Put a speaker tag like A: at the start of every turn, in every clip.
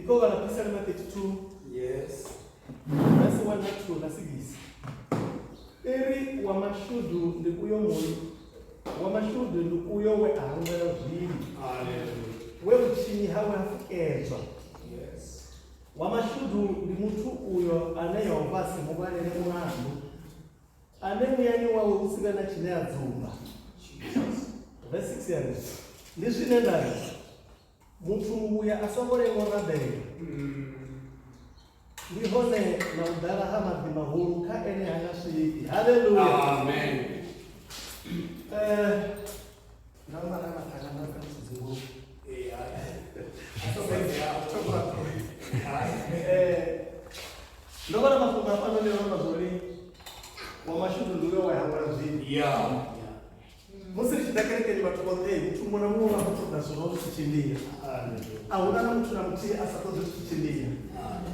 A: Ndi khou vhala Phisalema 32
B: Yes.
A: verse 1 na 2 na 6. I ri wa mashudu ndi uyo muyu wa mashudu ndi uyo we a hangwelwa zwivhi,
B: Hallelujah.
A: we vhutshinyi hawe ha fukedzwa.
B: Yes.
A: Wa mashudu ndi muthu uyo ane Yehova a si mu vhalele mulandu, ane muyani wawe hu si vhe na tshine a dzumba.
B: Jesus.
A: Verse 6 ya ri, ndi zwine nda ri muthu muvhuya a songo lenga u rabela, ndi hone na u ḓala ha maḓi mahulu kha ene ha nga swiki. Haleluya.
B: Amen.
A: Nda vhala maṱanga nda kha tshidzungu. Ndo vhala mafhungo hafhanoni o amba zwori wa mashudu ndi uyo wa hangwela zwivhi.
B: Yeah.
A: Musi ri tshi ḓa kerekeni vhathu vhoṱhe muthu muṅwe na muṅwe u vha khou ṱoḓa zwithu zwawe zwi tshi tshimbila. A hu na na muthu na muthihi a sa ṱoḓi zwi tshi tshimbila.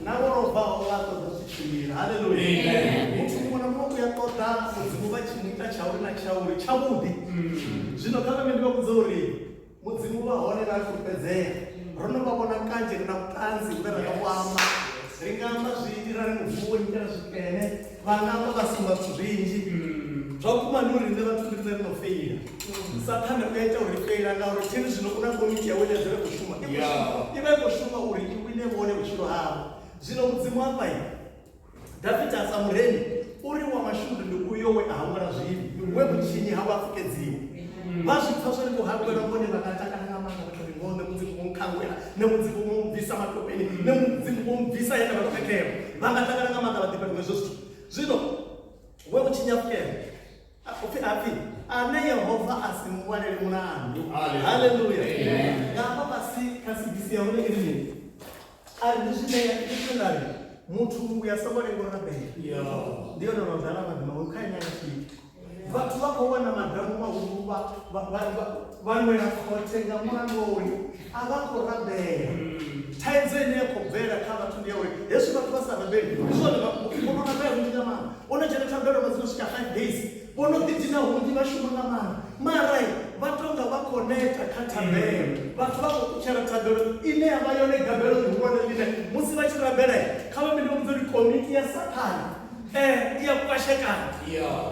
A: Na vho lovhaho vha a ṱoḓa zwi tshi tshimbila. Haleluya. Muthu muṅwe na muṅwe u a ṱoḓa Mudzimu vha tshi mu ita tshauri na tshauri tshavhuḓi. Zwino kha vha ndi vha vhudze uri Mudzimu vha hone vha a fulufhedzea. Ro no vha vhona kanzhi ri na vhuṱanzi vhune ra nga vhu amba. Ri nga amba zwinzhi ra ri Mudzimu wo nyitela zwikene, vha nga amba vha sumba zwithu zwinzhi. Zwa vhukuma ndi uri riṋe vhathu ndi riṋe ri no feila. Saṱhane u a ita uri feila ngauri thiri zwino u na komiti yawe ine ya dzula i khou shuma. I khou shuma, i vha i khou shuma uri i wine vhone vhutshilo havho. Zwino Mudzimu hafha Dafita a sa mureni u ri wa mashudu ndi uyo we a hangwela zwivhi, we vhutshinyi hawe ha fukedziwa. Vha zwi pfa zwori vho hangwelwa vhone vha nga takala nga maanḓa vha tori ngoho nṋe Mudzimu vho nkhangwela, nṋe Mudzimu vho mbvisa matopeni, nṋe Mudzimu vho mbvisa he nda vha ndo xexelwa. Vha nga takala nga maanḓa vha ḓifhelwa nga hezwo zwithu. Zwino we vhutshinyi ha fukelwa upfi apfi ane Yehova a si mu ṅwalele mulandu. Haleluya. Nga hafha fhasi kha sigisi ya hone i ri mini? A ri ndi zwine ndi zwine nda ri muthu muvhuya songo lenga u rabela. Ndi yone no ḓala maḓi mahulu kha ene a nga swiki. Vhathu vha khou wana madamu mahulu vha vha vha vha nwela khothe nga mulandu wa uri a vha khou rabela. Thaidzo ine ya khou bvelela kha vhathu ndi ya uri hezwi vhathu vha sa rabeli ndi zwone vha vho no rabela lunzhi nga maanḓa. Vho no dzhena thabelo vha dzi no swika 5 days. Vho no ḓidina hunzhi vha shuma nga maanḓa mara vha tonga vha khou neta kha thabelo. Vhathu vha khou ṱutshela thabelo ine ya vha yone gabelo ḽihulwane ḽine musi vha tshi rabela kha vha mini vha vhudza uri komiti ya Sathane i a pwashekana.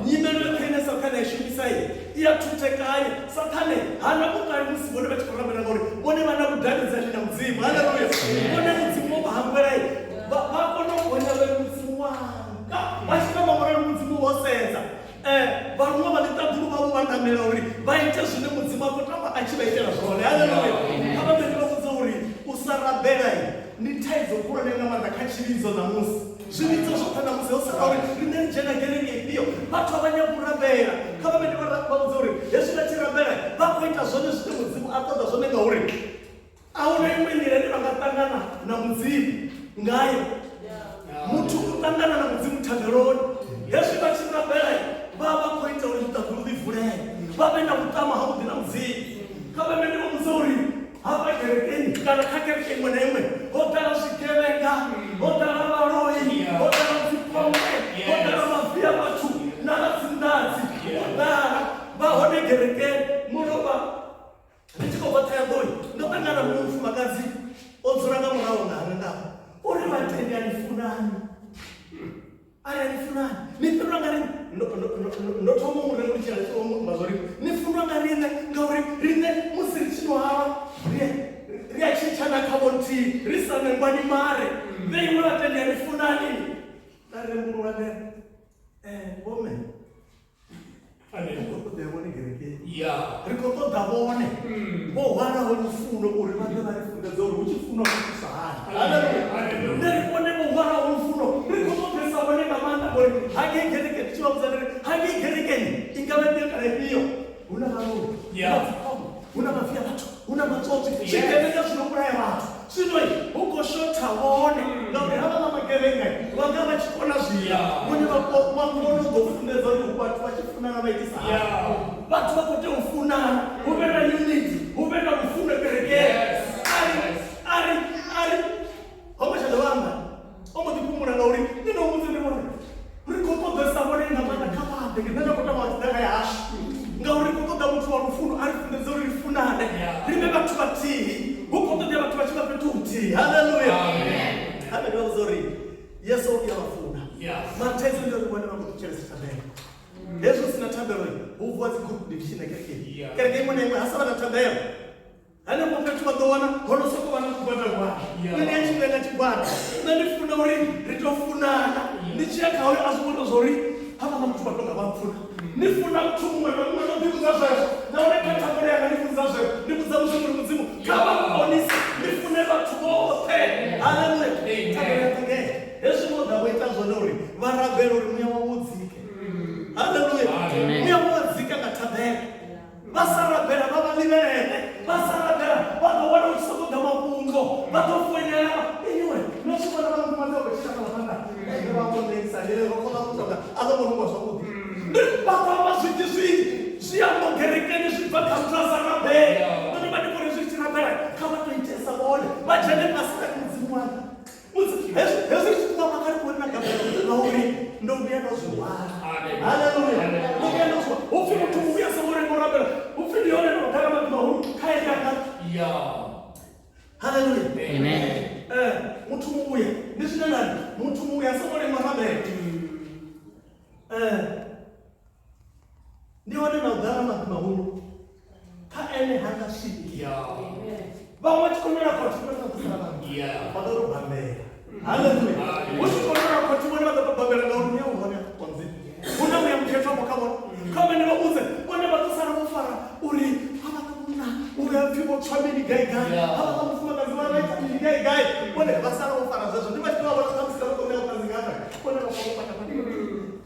A: Nyimelo yoṱhe ine Sathane a i shumisa i a thuthekanya. Sathane hana vhuṱali musi vhone vha tshi khou rabela ngauri vhone vha na vhudavhidzani na Mudzimu. Haleluya! Vhone Mudzimu vho vha hangwela vha kona u gonya vha ri Mudzimu wanga vha tshi tou vha vhona uri Mudzimu wo sedza vharuṅwa vha ḽiṱaḓulu vha vho vha namela uri vha ite zwine Mudzimu a khou tama a tshi vha itela zwone. Haleluya! Kha vha ḓe ndi vha vhudze uri u sa rabela ndi thaidzo khulwane nga maanḓa kha tshivhidzo ṋamusi. Zwivhidzo zwoṱhe ṋamusi ho sala uri riṋe ri dzhena kereke ifhio, vhathu a vha nyagi u rabela. Kha vha vhe ndi vha vhudze uri hezwi vha tshi rabela vha khou ita zwone zwine Mudzimu a ṱoḓa zwone ngauri A hu na iṅwe nḓila ine vha nga ṱangana na Mudzimu ngayo. Muthu u ṱangana na Mudzimu thabeloni. Hezwi vha tshi rabela vha vha khou ita uri ḽiṱaḓulu ḽi vulee, vha vhe na vhuṱama havhuḓi na Mudzimu. Kha vha vhe ndi vha vhudza uri hafha kerekeni kana kha kereke iṅwe na iṅwe ho ḓala zwigevhenga, ho ḓala vhaloi, ho ḓala dziphombwe, ho ḓala mavia vhathu na vha dzinḓadzi, ho ḓala vha hone kerekeni mulovha. Ndi tshi khou bva Ṱhohoyanḓou ndo ṱangana na muṅwe mufumakadzi o dzula nga murahu nga hanga nga hafha. O ri vhatendi a ni funani, a ri a ni funani ni fhirwa nga riṋe. Ndo ndo ndo ndo thoma u mu rembulutshela ndi tshi khou mu amba zwa uri ni funwa nga riṋe ngauri riṋe musi ri tshi nwa halwa ri ri a tshintshana khavho nthihi ri sa nengwani mare. Nṋe iwe vhatendi a ni funani. Nda rembuluwa nda ri vhomme ri khou ṱoḓea vhone kerekeni ri khou ṱoḓa vhone vho hwalaho lufuno uri vha ḓe vha ri funḓedze uri hu tshi funwa hu itiswa hani. Haleluya! Nṋe ri vhone vho hwalaho lufuno ri khou ṱoḓesa vhone nga maanḓa ngori hangei kerekeni ndi tshi vha vhudza ndi ri hangei kerekeni i nga vha ifhio kana ifhio hu na vhaloi, hu na dzikhombo, hu na mavia vhathu, hu na matswotswi, zwigevhenga zwi no vhulaya vhathu. Zwino hu khou shotha vhone ngauri havhaḽa magevhenga vha nga vha tshi kona zwiḽa vhone vha vha kona u ḓo funḓedza uri vhathu vha tshi funana vha itisa hani. Vhathu vha khou tea u funana, hu vhe na unity, hu vhe na lufuno kerekeni. A ri a ri a ri ho ngo tsha dovha amba o mbo ḓi fhumula ngauri nṋe ndo vhudza ndi vhone ri khou ṱoḓesa vhone nga maanḓa kha vha ḓe nṋe nda khou tama vha tshi ḓa kha ya hashu ngauri ri khou ṱoḓa muthu wa lufuno a ri funḓedze uri ri funane ri vhe vhathu vhathihi hu khou ṱoḓea vhathu vha tshi vha fhethu huthihi haleluya. uri Yesu u ya vha funa. Mara thaidzo ndi uri vhone vha khou ṱutshelesa thabelo. Hezwi hu si na thabelo hu vuwa dzi group division kerekeni. Kereke iṅwe na iṅwe ha sa vha na thabelo. Hanefho fhethu vha ḓo wana ho no sokou vha na zwigwada gwada. Nṋe ndi a tshi vhenga tshigwada. Nṋe ndi funa uri ri tou funana. Ndi tshi ya kha hoyo a zwi vhona zwa uri havhaḽa muthu vha tonga vha mpfuna. Ndi funa muthu muṅwe na muṅwe ndo ḓivhudza zwezwo. Nahone kha thabelo yanga ndi vhudza zwezwo. Ndi vhudza Mudzimu uri Mudzimu kha vha nkonise ndi fune vhathu vhoṱhe. Haleluya. Thabelo ya ṱoḓea. Hezwi vho ḓa vho ita zwone uri vha rabele uri muya wavho u dzike. Haleluya. Muya wavho wa dzika nga thabelo. Vha sa rabela vha vha ḽivhelele, vha sa rabela vha ḓo wana hu tshi sokou ḓa mafhungo, vha ḓo foinela inwi no tshi vhona vhaṅwe mufumakadzi vha khou tshila fhaḽa phanḓa ene vha vho ṋeisa ḽile ro kona u tonga a ḽo ngo rungwa zwavhuḓi. Ndi vha ḓo amba zwinzhi zwinzhi zwi amba kerekeni zwi bva kha muthu a sa rabeli. Nṋe ndo vha ndi khou ri zwi tshi rabela kha vha tou itesa vhone vha dzhene fhasi vha ri Mudzimu wanga Hezwi hezwi zwi ṱuwa makali kule na gabelo ngauri ndo vhuya ndo zwi hwala. Haleluya. Ndo vhuya ndo zwi hu pfi muthu muvhuya songo renga u rabela. Hu pfi ndi hone no ḓala maḓi mahulu kha ene anga. Haleluya.
C: Amen.
A: Muthu muvhuya ndi zwine nda ri muthu muvhuya songo lenga u rabela. Ndi hone na u ḓala maḓi mahulu kha ene ha nga swiki. Vhaṅwe vha tshi konela khothe vhone vha ḓo sala vha nnḓa. Vha ḓo tou bambela. Haleluya. Hu tshi konela khothe vhone vha ḓo tou bambela ngauri muya u hone wa Mudzimu. Hu na muya mukhethwa afho kha vhone. Kha vhone vha vhudze vhone vha ḓo sala vho fara uri havhaḽa munna uri ha pfi vho tswa mini gai gai. Havhaḽa mufumakadzi vha vha ita mini gai gai. Vhone vha sala vho fara zwezwo. Ndi vha tshi tou vha vhona khamusi vha ḓo ṋea vhuṱanzi nga vhone vha vha vho pata pata.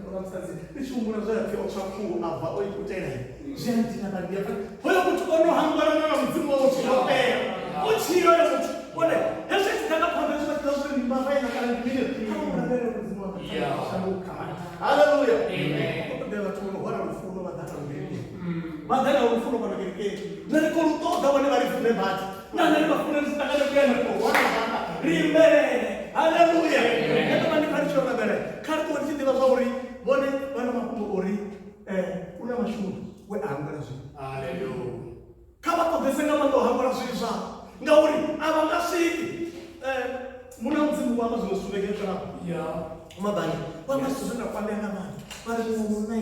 A: Vha musadzi ndi tshi humbula zwe a pfi o tswa khuhu a bva o i putela zwi a ndina vha ndi pfa hoyo muthu o no hangwelana na mudzimu wawe tshi yo fhela o tshila hoyo muthu vhone hezwi tshi ḓa nga phanḓa hezwi vha tshi ḓa zwi ndi mbava ina kana ndi mini kha vha murabele mudzimu wa shanduka haleluya u ṱoḓea vhathu vho no hwala lufuno vha ḓa na lukerekeni vha ḓa na lufuno fhano kerekeni nṋe ri khou lu ṱoḓa vhone vha ri fune badi na nṋe ri vha fune ri si ṱangane vhuyani ri khou hwala zwanḓa ri imbelele haleluya nṋe ndo vha ndi kha ri tshi yo rabela kha ri ṱuwe ri tshi ḓivha zwa uri vhone vha na mafhungo uri u na mashudu we a hangwela zwivhi. Kha vha ṱoḓese nga maanḓa u hangwela zwivhi zwavho ngauri a vha nga swiki muna Mudzimu vho amba zwiṅwe zwithu vhege yo fhelaho mabani vho amba zwithu zwe nda kwamea nga maanḓa vha ri muṅwe munna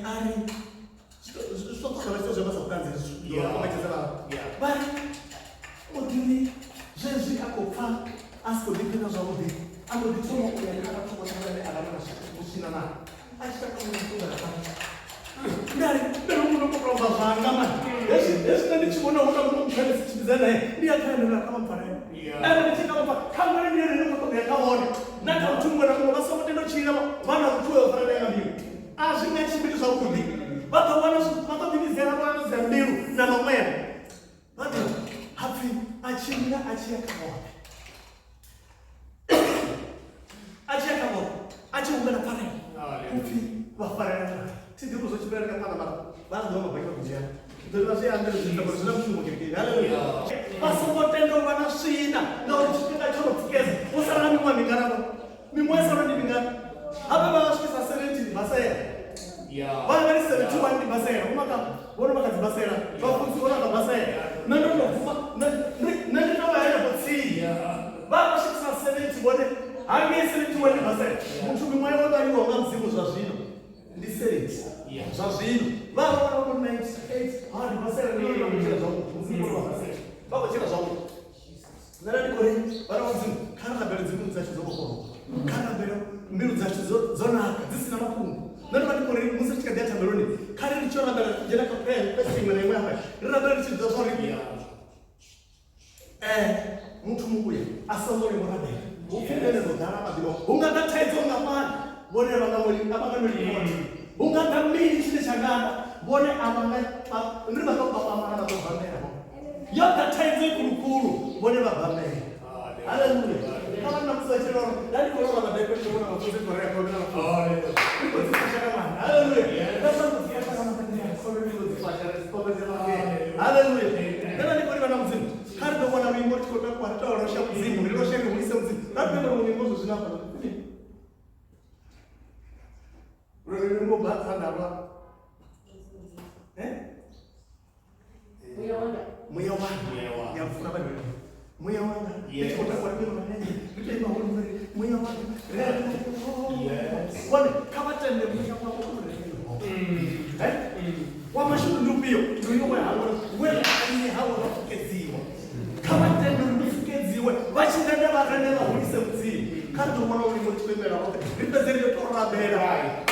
A: a ri zwi ṱoḓa vha tshi zwi amba sa vhuṱanzi hezwi zwithu ndo kombetshedza vha vha ri muḓini zwezwi a khou pfa a si khou ḓiphina zwavhuḓi a mbo ḓi thoma u ya kha vhathu vhoṱhe vhane a vha na vhuswina navho a tshi takala na ṱuwa fhasi nda ri nda ri muno khou amba zwanga mani hezwi hezwi nṋe ndi tshi vhona hu na muṅwe muthu ane si tshimbidzana naye ndi ya kha ene uri a kha vha mpfarele ene ndi tshi kha vha mpfarele kha ngwele ndi ene ndi khou ṱoḓea kha vhone na kha muthu muṅwe na muṅwe vha songo tenda u tshila vha na muthu we wa farelea nga mbilu a zwi nga tshimbili zwavhuḓi vha ḓo wana vha ḓo ḓivhidzela vhana dza mbilu na maṅwela vha ḓo hapfi a tshimbila a tshi ya kha vhoṱhe a tshi ya kha vhoṱhe a tshi humbela pfarelo upfi vha farela naye thi ḓivhi uri zwo tshimbila nga phanḓa mara vha zwi ḓivha mabaki vha dzhia ḓo ri vha zwi ambe zwi ita zwi na mushumo kerekeni haleluya vha songo tenda u vha na swina ngauri tshifhinga tsho no pfukesa wo sala na miṅwaha mingana vho miṅwaha i sala ndi mingana hafha vha swikisa 70 basela vha vha ri 71 ndi basela vho maka vho no vha kha dzi basela vhafunzi vho no kha basela nṋe ndo no bvuma nṋe ndi to vha henefho tsini vha vha swikisa 70 vhone hangei 71 ndi basela muthu miṅwaha yo vhaliwaho nga mudzimu zwa zwino ndi 70 zwa zwino vha vha vhona vho 98 ha ndi basela ndi vha khou tshila zwavhuḓi mudzimu vho vha basela vha khou tshila zwavhuḓi Nṋe ndi khou ri vhana vha Mudzimu kha ri rabele dzi mbilu dzashu dzo vhofholowa, kha ri rabele mbilu dzashu dzo naka dzi si na mafhungo. Nṋe ndo vha ndi khou ri musi ri tshi kha ḓi ya thabeloni kha ri ri tshi yo rabela ri dzhena kha prayer request iṅwe na iṅwe hafha ri rabele ri tshi ḓivha zwa uri muthu muvhuya a songo lenga u rabela hu pfi ene ndo ḓala maḓivha hu nga ḓa thaidzo ngafhani vhone vha nga a vha nga nweli vhone hu nga ḓa mini tshine tsha nga ḓa vhone a vha nga ndi vha ḓo papamala vha ḓo bambela yo ḓa thaidzo khulukhulu vhone vha bambela haleluya kha vhanna musi vha tshi lora nda ndi khou lora madekwe ndi vhona vhafunzi khou rea khovhe na vhafunzi ndi khou dzi fasha nga maanḓa haleluya nda sa khou dzi fasha nga maanḓa ndi khovhe ndi khou dzi fasha ri khovhe dzi haleluya nda ndi khou livha na mudzimu kha ri ḓo vhona luimbo ri tshi khou takuwa ri tou losha mudzimu ri loshe ri hulise mudzimu ra ri ḓo luimbo zwo zwino hafha luimbo bva phanḓa lwa
C: Muya wanga.
A: Muya wanga.
B: Muya wanga.
A: Ya mfuna bana. Muya wanga.
B: Yes.
A: Ndi tshi khou takuwa ri ndo ri to ima hone. Muya wa
B: Yes.
A: Vhone kha vha tende muya wavho u re Eh? Wa mashudu ndi ufhio? Ndi uyo we hangwa we ane hawe vha fukedziwa. Kha vha tende uri ndi fukedziwe vha tshi renda vha rende vha hulise Mudzimu. Kha ri tou vhona luimbo ri tshi khou imbela roṱhe ri fhedze ri tou rabela.